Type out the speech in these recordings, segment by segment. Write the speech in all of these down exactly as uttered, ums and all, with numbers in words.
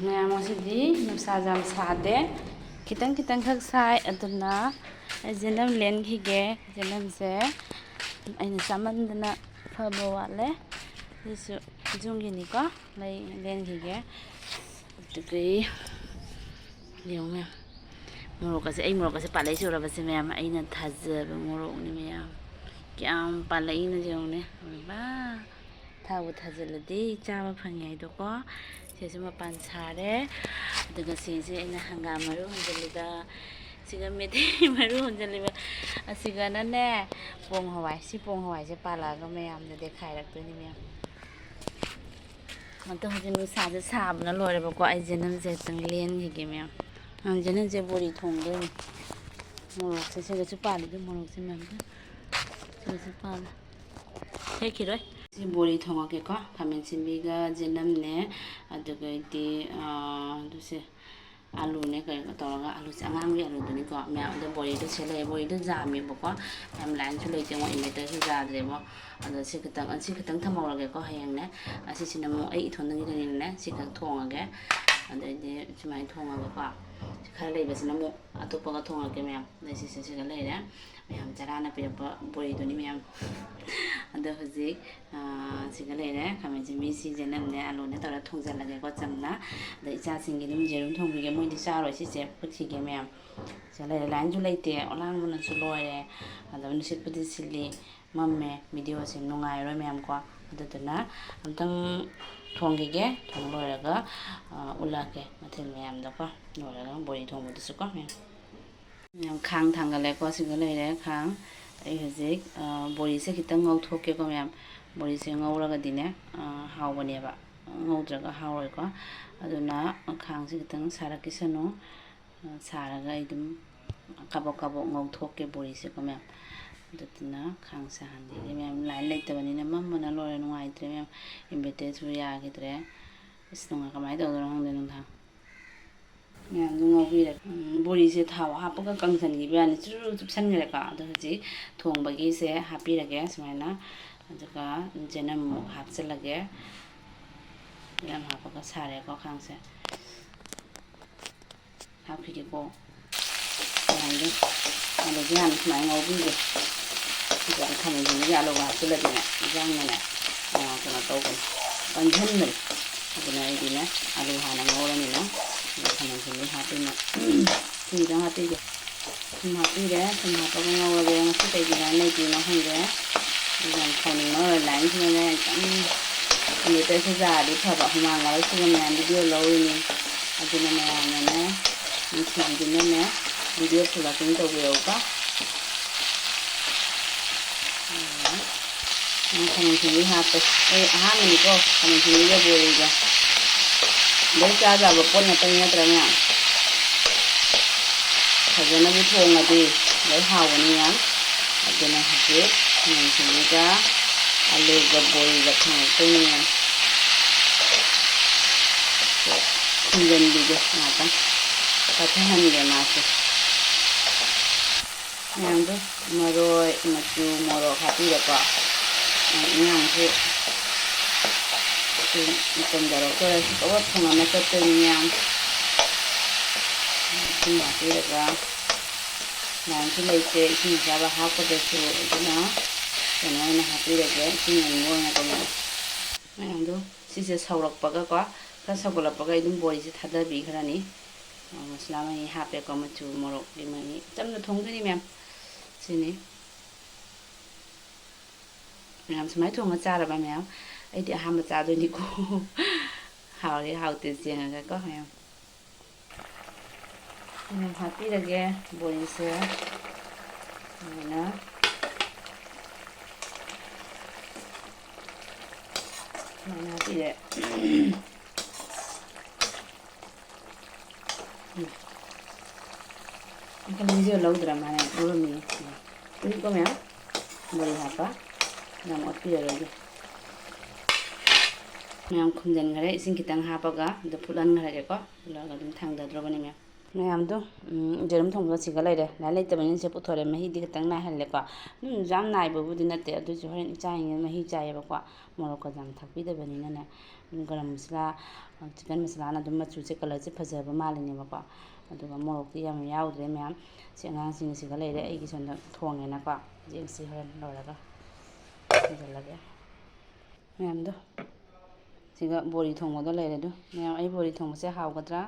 ꯃꯌꯥꯝ, ꯉꯁꯤꯗꯤ ꯅꯨꯡꯁꯥꯁꯨ ꯌꯥꯝ ꯁꯥꯗꯦ, ꯈꯤꯇꯪ ꯈꯤꯇꯪꯈꯛ ꯁꯥꯏ꯫ ꯑꯗꯨꯅ ꯑꯩ ꯖꯦꯅꯝ ꯂꯦꯟꯈꯤꯒꯦ꯫ ꯖꯦꯅꯝꯁꯦ ꯑꯩꯅ ꯆꯥꯃꯟꯗꯅ ꯐꯕ ꯋꯥꯠꯂꯦ꯫ ꯑꯗꯨꯁꯨ ꯌꯨꯝꯒꯤꯅꯤꯀꯣ꯫ ꯂꯩ ꯂꯦꯟꯈꯤꯒꯦ꯫ ꯑꯗꯨꯒ ꯌꯦꯡꯉꯨ ꯃꯌꯥꯝ, ꯃꯣꯔꯣꯛꯀꯁꯦ, ꯑꯩ ꯃꯣꯔꯣꯛꯀꯁꯦ ꯄꯥꯜꯂꯛꯏꯁꯦ ꯎꯔꯕꯁꯦ ꯃꯌꯥꯝ, ꯑꯩꯅ ꯊꯥꯖꯕ ꯃꯣꯔꯣꯛꯅꯤ ꯃꯌꯥꯝ꯫ ꯀꯌꯥꯝ ꯄꯥꯜꯂꯛꯏꯅꯣ ꯌꯦꯡꯉꯨꯅꯦ꯫ ꯎꯔꯕ? ꯊꯥꯕꯨ ꯊꯥꯖꯤꯜꯂꯗꯤ ꯆꯥꯕ ꯐꯪꯉꯦ ꯍꯥꯏꯗꯣꯀꯣ꯫ ꯁꯤꯁꯨ ꯃꯄꯥꯟ ꯁꯥꯔꯦ꯫ ꯑꯗꯨꯒ ꯁꯤꯁꯦ ꯑꯩꯅ ꯍꯪꯒꯥꯝ ꯃꯔꯨ ꯍꯨꯟꯖꯤꯜꯂꯤꯕ, ꯁꯤꯒ ꯃꯩꯇꯩ ꯃꯔꯨ ꯍꯨꯟꯖꯤꯜꯂꯤꯕ, ꯑꯁꯤꯒꯅꯅꯦ ꯄꯣꯡ ꯍꯋꯥꯏ꯫ ꯁꯤ ꯄꯣꯡ ꯍꯋꯥꯏꯁꯦ ꯄꯥꯜꯂꯛꯑꯒ ꯃꯌꯥꯝꯗ ꯗꯦꯈꯥꯏꯔꯛꯇꯣꯏꯅꯤ ꯃꯌꯥꯝ꯫ ꯑꯗꯣ ꯍꯧꯖꯤꯛ ꯅꯨꯡꯁꯥꯁꯦ ꯁꯥꯕꯅ ꯂꯣꯏꯔꯦꯕꯀꯣ꯫ ꯑꯩ ꯖꯦꯅꯝꯁꯦ ꯈꯤꯇꯪ ꯂꯦꯟꯈꯤꯒꯦ ꯃꯌꯥꯝ꯫ ꯑ, ꯖꯦꯅꯝꯁꯦ ꯕꯣꯔꯤ ꯊꯣꯡꯗꯣꯏꯅꯤ꯫ ꯃꯣꯔꯣꯛꯁꯦ ꯁꯤꯒꯁꯨ ꯄꯥꯜꯂꯤꯗꯣ, ꯃꯣꯔꯣꯛꯁꯦ ꯃꯌꯥꯝ ꯁꯤꯒꯁꯨ ꯄꯥꯜꯂꯦ꯫ ꯍꯦꯛꯈꯤꯔꯣꯏ꯫ ꯁꯤ ꯕꯣꯔꯤ ꯊꯣꯡꯉꯛꯀꯦꯀꯣ꯫ ꯈꯥꯃꯦꯟ ꯑꯁꯤꯟꯕꯤꯒ ꯖꯦꯅꯝꯅꯦ, ꯑꯗꯨꯒꯩꯗꯤ, ꯑ, ꯑꯗꯨꯁꯦ ꯑꯂꯨꯅꯦ ꯀꯩꯅꯣ ꯇꯧꯔꯒ, ꯑꯂꯨꯁꯦ ꯑꯉꯥꯡꯕꯤ ꯑꯂꯨꯗꯨꯅꯤꯀꯣ ꯃꯌꯥꯝ꯫ ꯑꯗꯣ ꯕꯣꯔꯤꯗꯣ ꯁꯤ ꯂꯩꯌꯦ, ꯕꯣꯔꯤꯗꯣ ꯌꯥꯝꯃꯦꯕꯀꯣ, ꯌꯥꯝ ꯂꯥꯏꯟꯁꯨ ꯂꯩꯇꯦ, ꯃꯣꯏ inverterꯁꯨ ꯌꯥꯗ꯭ꯔꯦꯕꯣ꯫ ꯑꯗꯣ ꯁꯤ ꯈꯤꯇꯪ, ꯁꯤ ꯈꯤꯇꯪ ꯊꯝꯍꯧꯔꯒꯦꯀꯣ꯫ ꯍꯌꯦꯡꯅꯦ ꯑꯁꯤꯁꯤꯅ ꯑꯃꯨꯛ ꯑꯩ ꯏꯊꯣꯟꯗꯒꯤꯗꯅꯤꯅꯅꯦ ꯁꯤ ꯈꯛ ꯊꯣꯡꯉꯒꯦ꯫ ꯑꯗꯩꯗꯤ ꯁꯨꯃꯥꯏꯅ ꯊꯣꯡꯉꯒꯀꯣ꯫ ꯁꯤ ꯈꯔ ꯂꯩꯕꯁꯤꯅ ꯑꯃꯨꯛ ꯑꯇꯣꯞꯄꯒ ꯊꯣꯡꯉꯛꯀꯦ ꯃꯌꯥꯝ꯫ ꯑꯗꯩ ꯁꯤꯁꯦ ꯁꯤꯒ ꯂꯩꯔꯦ꯫ ꯃꯌꯥꯝ ꯆꯔꯥꯅ ꯄꯤꯔꯛꯄ ꯕꯣꯔꯤꯗꯨꯅꯤ ꯃꯌꯥꯝ꯫ ꯑꯗꯣ ꯍꯧꯖꯤꯛ, ꯑ, ꯁꯤꯒ ꯂꯩꯔꯦ꯫ ꯈꯥꯃꯦꯟ ꯑꯁꯤꯟꯕꯤ, ꯁꯤ ꯖꯦꯅꯝꯅꯦ, ꯑꯂꯨꯅꯦ ꯇꯧꯔ ꯊꯣꯡꯖꯜꯂꯒꯦꯀꯣ ꯆꯝꯅ꯫ ꯑꯗ ꯏꯆꯥꯁꯤꯡꯒꯤ ꯑꯗꯨꯝ ꯌꯦꯔꯨꯝ ꯊꯣꯡꯕꯤꯒꯦ꯫ ꯃꯣꯏꯗꯤ ꯆꯥꯔꯣꯏ ꯁꯤꯁꯦ, ꯐꯨꯠꯈꯤꯒꯦ ꯃꯌꯥꯝ꯫ ꯁꯤꯗ ꯂꯩꯔꯦ꯫ ꯂꯥꯏꯟꯁꯨ ꯂꯩꯇꯦ, ꯑꯣꯂꯥꯡꯕꯅꯁꯨ ꯂꯣꯏꯔꯦ꯫ ꯑꯗ ꯅꯨꯡꯁꯤꯠꯄꯨꯗꯤ ꯁꯤꯠꯂꯤ, ꯃꯝꯃꯦ꯫ ꯚꯤꯗꯤꯑꯣꯁꯦ ꯅꯨꯡꯉꯥꯏꯔꯣꯏ ꯃꯌꯥꯝꯀꯣ꯫ ꯑꯗꯨꯗꯨꯅ ꯑꯝꯇꯪ ꯊꯣꯡꯈꯤꯒꯦ꯫ ꯊꯣꯡ ꯂꯣꯏꯔꯒ, ꯑ, ꯎꯠꯂꯛꯀꯦ ꯃꯊꯦꯜ ꯃꯌꯥꯝꯗꯣꯀꯣ꯫ ꯂꯣꯏꯔꯒ ꯕꯣꯔꯤ ꯊꯣꯡꯕꯗꯨꯁꯨꯀꯣ ꯃꯌꯥꯝ꯫ ꯃꯌꯥꯝ ꯈꯥꯡ ꯊꯥꯡꯒꯠꯂꯦꯀꯣ꯫ ꯁꯤꯒ ꯂꯩꯔꯦ ꯈꯥꯡ꯫ ꯑꯩ ꯍꯧꯖꯤꯛ, ꯑ, ꯕꯣꯔꯤꯁꯦ ꯈꯤꯇꯪ ꯉꯧꯊꯣꯛꯀꯦꯀꯣ ꯃꯌꯥꯝ꯫ ꯕꯣꯔꯤꯁꯦ ꯉꯧꯔꯒꯗꯤꯅꯦ, ꯑ, ꯍꯥꯎꯕꯅꯦꯕ꯫ ꯉꯧꯗ꯭ꯔꯒ ꯍꯥꯎꯔꯣꯏꯀꯣ꯫ ꯑꯗꯨꯅ ꯈꯥꯡꯁꯦ ꯈꯤꯇꯪ ꯁꯥꯔꯛꯈꯤꯁꯅꯨ꯫ ꯁꯥꯔꯒ ꯑꯩ ꯑꯗꯨꯝ ꯀꯥꯕꯛ ꯀꯥꯕꯛ ꯉꯧꯊꯣꯛꯀꯦ ꯕꯣꯔꯤꯁꯦꯀꯣ ꯃꯌꯥꯝ꯫ ꯑꯗꯨꯗꯨꯅ ꯈꯥꯡ ꯁꯥꯍꯟꯈꯤꯒꯦ ꯃꯌꯥꯝ꯫ ꯂꯥꯏꯟ ꯂꯩꯇꯕꯅꯤꯅ ꯃꯝꯕꯅ ꯂꯣꯏꯔꯦ, ꯅꯨꯡꯉꯥꯏꯇ꯭ꯔꯦ ꯃꯌꯥꯝ꯫ Inverterꯁꯨ ꯌꯥꯈꯤꯗ꯭ꯔꯦ꯫ ꯑꯁ, ꯅꯨꯡꯉꯥꯏ-, ꯀꯃꯥꯏꯅ ꯇꯧꯗꯣꯏꯅꯣ ꯈꯪꯗꯦ ꯅꯨꯡꯗꯥꯡ꯫ ꯃꯌꯥꯝꯗꯨ ꯉꯧꯕꯤꯔꯒꯦ꯫ ꯎꯝ, ꯕꯣꯔꯤꯁꯦ ꯊꯥꯎ ꯍꯥꯞꯄꯒ ꯀꯪꯁꯟꯈꯤꯕ ꯌꯥꯅꯤ꯫ ꯆꯨꯔꯨ ꯆꯨꯞꯁꯟꯈ꯭ꯔꯦꯀꯣ꯫ ꯑꯗꯣ ꯍꯧꯖꯤꯛ ꯊꯣꯡꯕꯒꯤꯁꯦ ꯍꯥꯞꯄꯤꯔꯒꯦ ꯁꯨꯃꯥꯏꯅ꯫ ꯑꯗꯨꯒ ꯖꯦꯅꯝ ꯑꯃꯨꯛ ꯍꯥꯞꯆꯤꯜꯂꯒꯦ꯫ ꯌꯥꯝ ꯍꯥꯞꯄꯒ ꯁꯥꯔꯦꯀꯣ ꯈꯥꯡꯁꯦ꯫ ꯍꯥꯞꯈꯤꯒꯦꯀꯣ꯫ ꯃꯌꯥꯝꯗꯣ ꯑꯂꯨꯁꯦ ꯍꯥꯟꯅ ꯁꯨꯃꯥꯏꯅ ꯉꯧꯕꯤꯒꯦ꯫ ꯑꯗꯨꯒ ꯈꯥꯃꯦꯟ ꯑꯁꯤꯟꯕꯤꯒ ꯑꯂꯨꯒ ꯍꯥꯞꯆꯤꯜꯂꯗꯤꯅꯦ, ꯏꯟꯖꯥꯡꯅꯅꯦ, ꯑ, ꯀꯩꯅꯣ ꯇꯧꯕꯅꯤ, ꯀꯟꯁꯤꯟꯕꯅꯤ꯫ ꯑꯗꯨꯅ ꯑꯩꯗꯤꯅꯦ, ꯑꯂꯨ ꯍꯥꯟꯅ ꯉꯧꯔꯅꯤꯅ, ꯑꯗꯨꯒ ꯈꯥꯃꯦꯟ ꯑꯁꯤꯟꯕꯤ ꯍꯥꯞꯇꯣꯏꯅꯦ꯫ ꯁꯤ ꯈꯤꯇꯪ ꯍꯥꯞꯄꯤꯒꯦ꯫ ꯊꯨꯝ ꯍꯥꯞꯄꯤꯔꯦ꯫ ꯊꯨꯝ ꯍꯥꯞꯄꯒ ꯉꯧꯔꯒꯦ꯫ ꯉꯁꯤ ꯀꯩ ꯗꯤꯖꯥꯏꯟ ꯂꯩꯗꯣꯏꯅꯣ ꯈꯪꯗꯦ꯫ ꯑꯗꯨ ꯌꯥꯝ ꯁꯥꯎꯅꯤꯡꯕ ꯂꯥꯏꯟꯁꯤꯅꯅꯦ, ꯈꯤꯇꯪ ꯏꯟꯚꯔꯇꯔꯁꯦ ꯌꯥꯔꯗꯤ ꯐꯕ꯫ ꯍꯨꯃꯥꯡ ꯉꯥꯏꯔꯛꯇꯅ ꯃꯌꯥꯝ ꯚꯤꯗꯤꯑꯣ ꯂꯧꯔꯤꯅꯤ꯫ ꯑꯗꯨꯅ ꯃꯌꯥꯝꯅꯅꯦ, ꯅꯨꯡꯁꯤꯕꯤꯗꯨꯅꯅꯦ, ꯚꯤꯗꯤꯑꯣ ꯐꯨꯜ ꯋꯥꯆꯤꯡ ꯇꯧꯕꯤꯔꯛꯎꯀꯣ꯫ ꯈꯥꯃꯦꯟ ꯑꯁꯤꯟꯕꯤ ꯍꯥꯞꯄꯦ꯫ ꯑꯩ ꯑꯍꯥꯟꯕꯅꯤꯀꯣ ꯈꯥꯃꯦꯟ ꯑꯁꯤꯟꯕꯤꯒ ꯕꯣꯔꯤꯒ꯫ ꯂꯣꯏ ꯆꯥ ꯌꯥꯕ ꯄꯣꯠ ꯉꯥꯛꯇꯅꯤ ꯅꯠꯇ꯭ꯔꯥ ꯃꯌꯥꯝ? ꯐꯖꯅꯕꯨ ꯊꯣꯡꯉꯗꯤ ꯂꯣꯏ ꯍꯥꯎꯕꯅꯤ ꯃꯌꯥꯝ꯫ ꯑꯗꯨꯅ ꯍꯧꯖꯤꯛ ꯈꯥꯃꯦꯟ ꯑꯁꯤꯟꯕꯤꯒ ꯑꯂꯨꯒ ꯕꯣꯔꯤꯒ ꯊꯣꯡꯉꯛꯇꯣꯏꯅꯤ ꯃꯌꯥꯝ꯫ ꯈꯨꯝꯖꯤꯟꯕꯤꯒꯦ ꯉꯥꯛꯇꯪ, ꯄꯠꯊꯍꯟꯒꯦ ꯃꯥꯁꯦ꯫ ꯃꯌꯥꯝꯗꯣ ꯃꯔꯣꯏ, ꯃꯆꯨ, ꯃꯣꯔꯣꯛ ꯍꯥꯞꯄꯤꯔꯦꯀꯣ꯫ ꯏꯟꯖꯥꯡꯁꯨ ꯃꯇꯝ ꯌꯧꯔꯛꯇꯣꯔꯦ꯫ ꯂꯣꯏ ꯊꯣꯡꯉꯝꯃ ꯆꯠꯇꯣꯏꯅꯤ ꯃꯌꯥꯝ꯫ ꯏꯁꯤꯡ ꯍꯥꯞꯄꯤꯔꯒ, ꯃꯌꯥꯝꯁꯨ ꯂꯩꯇꯦ ꯏꯁꯤꯡ ꯑꯁꯥꯕ ꯍꯥꯞꯀꯗꯕꯁꯨ, ꯑꯗꯨꯅ ꯀꯩꯅꯣ ꯑꯣꯏꯅ ꯍꯥꯞꯄꯤꯔꯒꯦ, ꯏꯁꯤꯡ ꯑꯏꯪꯕ ꯑꯣꯏꯅ ꯀꯩꯅꯣ꯫ ꯃꯌꯥꯝꯗꯣ ꯁꯤꯁꯦ ꯁꯧꯔꯛꯄꯒꯀꯣ, ꯈꯔ ꯁꯧꯒꯠꯂꯛꯄꯒ ꯑꯩ ꯑꯗꯨꯝ ꯕꯣꯔꯤꯁꯦ ꯊꯥꯗꯕꯤꯈ꯭ꯔꯅꯤ꯫ ꯑ, ꯃꯁꯂꯥ ꯃꯍꯤ ꯍꯥꯞꯄꯦꯀꯣ, ꯃꯆꯨ ꯃꯣꯔꯣꯛꯀꯤ ꯃꯍꯤ, ꯆꯝꯅ ꯊꯣꯡꯗꯣꯏꯅꯤ ꯃꯌꯥꯝ꯫ ꯁꯤꯅꯤ꯫ ꯃꯌꯥꯝ ꯁꯨꯃꯥꯏꯅ ꯊꯣꯡꯉ ꯆꯥꯔꯕ ꯃꯌꯥꯝ? ꯑꯩꯗꯤ ꯑꯍꯥꯟꯕ ꯆꯥꯗꯣꯏꯅꯤꯀꯣ꯫ ꯍꯥꯎꯔꯦ ꯍꯥꯎꯇꯦ ꯌꯦꯡꯉꯒꯀꯣ ꯃꯌꯥꯝ꯫ ꯑꯗꯨꯝ ꯍꯥꯞꯄꯤꯔꯒꯦ ꯕꯣꯔꯤꯁꯦ꯫ ꯑꯗꯨꯃꯥꯏꯅ, ꯑꯗꯨꯃꯥꯏꯅ ꯍꯥꯞꯄꯤꯔꯦ꯫ ꯎꯝ꯫ ꯑꯪꯀꯜ ꯚꯤꯗꯤꯑꯣ ꯂꯧꯗ꯭ꯔ ꯃꯥꯜꯂꯦ, ꯂꯧꯔꯝꯃꯤꯌꯦ꯫ ꯎꯝ꯫ ꯎꯏꯀꯣ ꯃꯌꯥꯝ? ꯕꯣꯔꯤ ꯍꯥꯞꯄ꯫ ꯌꯥꯝ ꯑꯣꯠꯄꯤꯔꯔꯣꯏꯒꯦ꯫ ꯃꯌꯥꯝ ꯈꯨꯝꯖꯤꯟꯈ꯭ꯔꯦ, ꯏꯁꯤꯡ ꯈꯤꯇꯪ ꯍꯥꯞꯄꯒ ꯑꯗꯨ ꯐꯨꯠꯍꯟꯈ꯭ꯔꯒꯦꯀꯣ꯫ ꯐꯨꯠꯂꯒ ꯑꯗꯨꯝ ꯊꯥꯡꯗꯗ꯭ꯔꯣꯕꯅꯤ ꯃꯌꯥꯝ꯫ ꯃꯌꯥꯝꯗꯣ, ꯎꯝ, ꯌꯦꯔꯨꯝ ꯊꯣꯡꯕ ꯁꯤꯒ ꯂꯩꯔꯦ꯫ ꯂꯥꯏ ꯂꯩꯇꯕꯅꯤꯅ ꯁꯦ ꯄꯨꯊꯣꯔꯦ꯫ ꯃꯍꯤꯗꯤ ꯈꯤꯇꯪ ꯅꯥꯏꯍꯜꯂꯦꯀꯣ꯫ ꯑꯗꯨꯝ ꯌꯥꯝ ꯅꯥꯏꯕꯕꯨꯗꯤ ꯅꯠꯇꯦ, ꯑꯗꯨꯏꯁꯨ ꯍꯣꯔꯦꯟ ꯏꯆꯥꯁꯤꯡꯁꯤꯅ ꯃꯍꯤ ꯆꯥꯏꯌꯦꯕꯀꯣ꯫ ꯃꯣꯔꯣꯛꯀ ꯌꯥꯝ ꯊꯥꯛꯄꯤꯗꯕꯅꯤꯅꯅꯦ꯫ ꯒꯔꯝ ꯃꯁꯥꯂꯥ, ꯆꯤꯛꯀꯟ ꯃꯁꯥꯂꯥꯅ ꯑꯗꯨꯝ ꯃꯆꯨꯁꯦ, ꯀꯂꯔꯁꯦ ꯐꯖꯕ ꯃꯥꯜꯂꯤꯅꯦꯕꯀꯣ꯫ ꯑꯗꯨꯒ ꯃꯣꯔꯣꯛꯇꯤ ꯌꯥꯝ ꯌꯥꯎꯗ꯭ꯔꯦ ꯃꯌꯥꯝ꯫ ꯁꯤ ꯑꯉꯥꯡꯁꯤꯡ ꯑꯁꯤꯒ ꯂꯩꯔꯦ, ꯑꯩꯒꯤ ꯁꯣꯝꯗ ꯊꯣꯡꯉꯦꯅꯀꯣ꯫ ꯌꯦꯡꯁꯤ ꯍꯣꯔꯦꯟ ꯂꯣꯏꯔꯒ ꯊꯣꯡꯖꯤꯜꯂꯒꯦ ꯃꯌꯥꯝꯗꯣ꯫ ꯁꯤꯒ ꯕꯣꯔꯤ ꯊꯣꯡꯕꯗꯣ ꯂꯩꯔꯦ ꯑꯗꯨ꯫ ꯃꯌꯥꯝ, ꯑꯩ ꯕꯣꯔꯤ ꯊꯣꯡꯕꯁꯦ ꯍꯥꯎꯒꯗ꯭ꯔꯥ?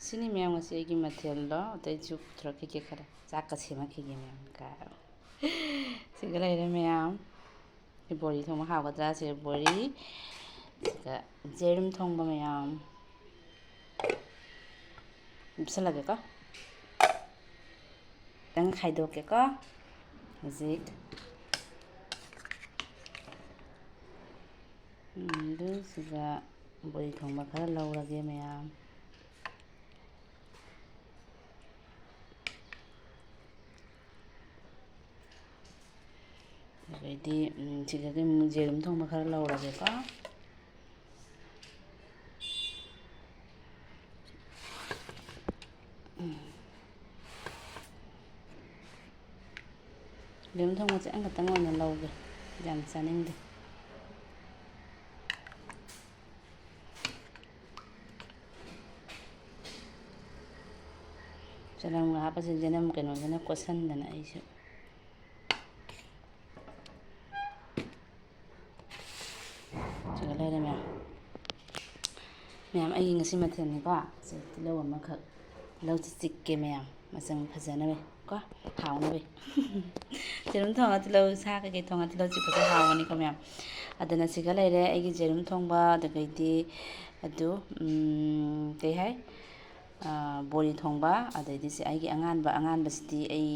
ꯁꯤꯅꯤ ꯃꯌꯥꯝ ꯉꯁꯤ ꯑꯩꯒꯤ ꯃꯊꯦꯜꯗꯣ꯫ ꯑꯇꯩꯁꯨ ꯄꯨꯊꯣꯔꯛꯈꯤꯒꯦ ꯈꯔ꯫ ꯆꯥꯛꯀ ꯁꯦꯝꯃꯛꯈꯤꯒꯦ ꯃꯌꯥꯝ꯫ ꯀꯥꯏ꯫ ꯁꯤꯒ ꯂꯩꯔꯦ ꯃꯌꯥꯝ꯫ ꯁꯤ ꯕꯣꯔꯤ ꯊꯣꯡꯕ ꯍꯥꯎꯒꯗ꯭ꯔꯥ? ꯁꯤ ꯕꯣꯔꯤ, ꯁꯤꯒ ꯌꯦꯔꯨꯝ ꯊꯣꯡꯕ ꯃꯌꯥꯝ꯫ ꯍꯥꯞꯆꯜꯂꯒꯦꯀꯣ꯫ ꯈꯤꯇꯪ ꯈꯥꯏꯗꯣꯛꯀꯦꯀꯣ꯫ ꯍꯧꯖꯤꯛ꯫ ꯎꯝ, ꯑꯗꯨ ꯁꯤꯒ ꯕꯣꯔꯤ ꯊꯣꯡꯕ ꯈꯔ ꯂꯧꯔꯒꯦ ꯃꯌꯥꯝ꯫ ꯑꯗꯩꯗꯤ, ꯎꯝ, ꯁꯤꯗꯒꯤ ꯑꯃꯨꯛ ꯌꯦꯔꯨꯝ ꯊꯣꯡꯕ ꯈꯔ ꯂꯧꯔꯒꯦꯀꯣ꯫ ꯎꯝ꯫ ꯌꯦꯔꯨꯝ ꯊꯣꯡꯕꯁꯦ ꯑꯃꯈꯛꯇꯪ ꯑꯣꯏꯅ ꯂꯧꯒꯦ, ꯌꯥꯝ ꯆꯥꯅꯤꯡꯗꯦ꯫ ꯆꯅꯝꯒ ꯍꯥꯞꯄꯁꯦ, ꯆꯅꯝ ꯀꯩꯅꯣꯁꯤꯅ ꯀꯣꯠꯁꯟꯗꯅ ꯑꯩꯁꯨ꯫ ꯁꯤꯒ ꯂꯩꯔꯦ ꯃꯌꯥꯝ꯫ ꯃꯌꯥꯝ, ꯑꯩꯒꯤ ꯉꯁꯤ ꯃꯊꯦꯜꯅꯤꯀꯣ꯫ ꯁꯤ ꯇꯤꯜꯍꯧ ꯑꯃꯈꯛ, ꯇꯤꯜꯍꯧꯁꯤ ꯆꯤꯛꯀꯦ ꯃꯌꯥꯝ, ꯃꯆꯪ ꯐꯖꯅꯕ ꯀꯣ, ꯍꯥꯎꯅꯕ꯫ ꯌꯦꯔꯨꯝ ꯊꯣꯡꯉ ꯇꯤꯜꯍꯧ, ꯁꯥ ꯀꯩꯀꯩ ꯊꯣꯡꯉ ꯇꯤꯜꯍꯧ ꯆꯤꯛꯄꯁꯦ ꯍꯥꯎꯕꯅꯤꯀꯣ ꯃꯌꯥꯝ꯫ ꯑꯗꯨꯅ ꯁꯤꯒ ꯂꯩꯔꯦ ꯑꯩꯒꯤ ꯌꯦꯔꯨꯝ ꯊꯣꯡꯕ, ꯑꯗꯨꯗꯒꯤꯗꯤ ꯑꯗꯨ, ꯎꯝ, ꯀꯩ ꯍꯥꯏ? ꯑꯥ, ꯕꯣꯔꯤ ꯊꯣꯡꯕ, ꯑꯗꯩꯗꯤ ꯁꯤ ꯑꯩꯒꯤ ꯑꯉꯥꯟꯕ, ꯑꯉꯥꯟꯕꯁꯤꯗꯤ ꯑꯩ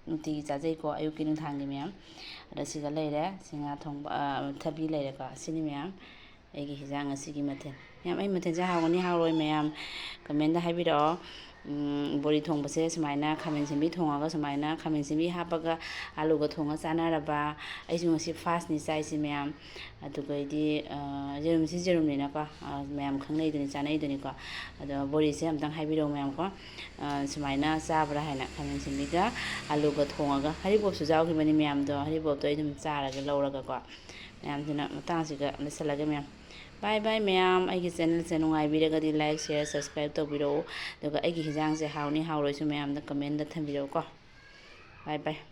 ꯅꯨꯡꯇꯤꯒꯤ ꯆꯥꯖꯩꯀꯣ, ꯑꯌꯨꯛꯀꯤ ꯅꯨꯡꯗꯥꯡꯒꯤ ꯃꯌꯥꯝ꯫ ꯑꯗ ꯁꯤꯒ ꯂꯩꯔꯦ, ꯁꯤ ꯉꯥ ꯊꯣꯡꯕ, ꯑ, ꯊꯕꯤ ꯂꯩꯔꯦꯀꯣ꯫ ꯁꯤꯅꯤ ꯃꯌꯥꯝ ꯑꯩꯒꯤ ꯍꯤꯟꯖꯥꯡ ꯉꯁꯤꯒꯤ ꯃꯊꯦꯜ꯫ ꯃꯌꯥꯝ, ꯑꯩ ꯃꯊꯦꯜꯁꯦ ꯍꯥꯎꯒꯅꯤ ꯍꯥꯎꯔꯣꯏ ꯃꯌꯥꯝ comment ꯍꯥꯏꯕꯤꯔꯛꯑꯣ꯫ ꯎꯝ, ꯕꯣꯔꯤ ꯊꯣꯡꯕꯁꯦ ꯁꯨꯃꯥꯏꯅ ꯈꯥꯃꯦꯟ ꯑꯁꯤꯟꯕꯤ ꯊꯣꯡꯉꯒ ꯁꯨꯃꯥꯏꯅ ꯈꯥꯃꯦꯟ ꯑꯁꯤꯟꯕꯤ ꯍꯥꯞꯄꯒ ꯑꯂꯨꯒ ꯊꯣꯡꯉ ꯆꯥꯅꯔꯕ꯫ ꯑꯩꯁꯨ ꯉꯁꯤ first ꯅꯤ ꯆꯥꯏꯁꯤ ꯃꯌꯥꯝ꯫ ꯑꯗꯨꯒꯩꯗꯤ, ꯑ, ꯌꯦꯔꯨꯝꯁꯤ ꯌꯦꯔꯨꯝꯅꯤꯅꯀꯣ, ꯑ, ꯃꯌꯥꯝ ꯈꯪꯅꯩꯗꯨꯅꯤ, ꯆꯥꯅꯩꯗꯨꯅꯤꯀꯣ꯫ ꯑꯗꯣ ꯕꯣꯔꯤꯁꯦ ꯑꯝꯇꯪ ꯍꯥꯏꯕꯤꯔꯛꯑꯣ ꯃꯌꯥꯝ ꯀꯣ꯫ ꯑ, ꯁꯨꯃꯥꯏꯅ ꯆꯥꯕ꯭ꯔꯥ ꯍꯥꯏꯅ ꯈꯥꯃꯦꯟ ꯑꯁꯤꯟꯕꯤꯒ ꯑꯂꯨꯒ ꯊꯣꯡꯉꯒ꯫ ꯍꯔꯤꯕꯣꯞꯁꯨ ꯌꯥꯎꯈꯤꯕꯅꯤ ꯃꯌꯥꯝꯗꯣ, ꯍꯔꯤꯕꯣꯞꯇꯣ ꯑꯩ ꯑꯗꯨꯝ ꯆꯥꯔꯒꯦ ꯂꯧꯔꯒꯀꯣ꯫ ꯃꯌꯥꯝꯁꯤꯅ ꯃꯇꯥꯡꯁꯤꯒ ꯂꯣꯏꯁꯤꯜꯂꯒꯦ ꯃꯌꯥꯝ꯫ Bye bye ꯃꯌꯥꯝ, ꯑꯩꯒꯤ channelꯁꯦ ꯅꯨꯡꯉꯥꯏꯕꯤꯔꯒꯗꯤ like, share, subscribe ꯇꯧꯕꯤꯔꯛꯎ꯫ ꯑꯗꯨꯒ ꯑꯩꯒꯤ ꯍꯤꯟꯖꯥꯡꯁꯦ ꯍꯥꯎꯅꯤ ꯍꯥꯎꯔꯣꯏꯁꯨ ꯃꯌꯥꯝꯅ commentꯗ ꯊꯝꯕꯤꯔꯛꯎꯀꯣ꯫ Bye bye꯫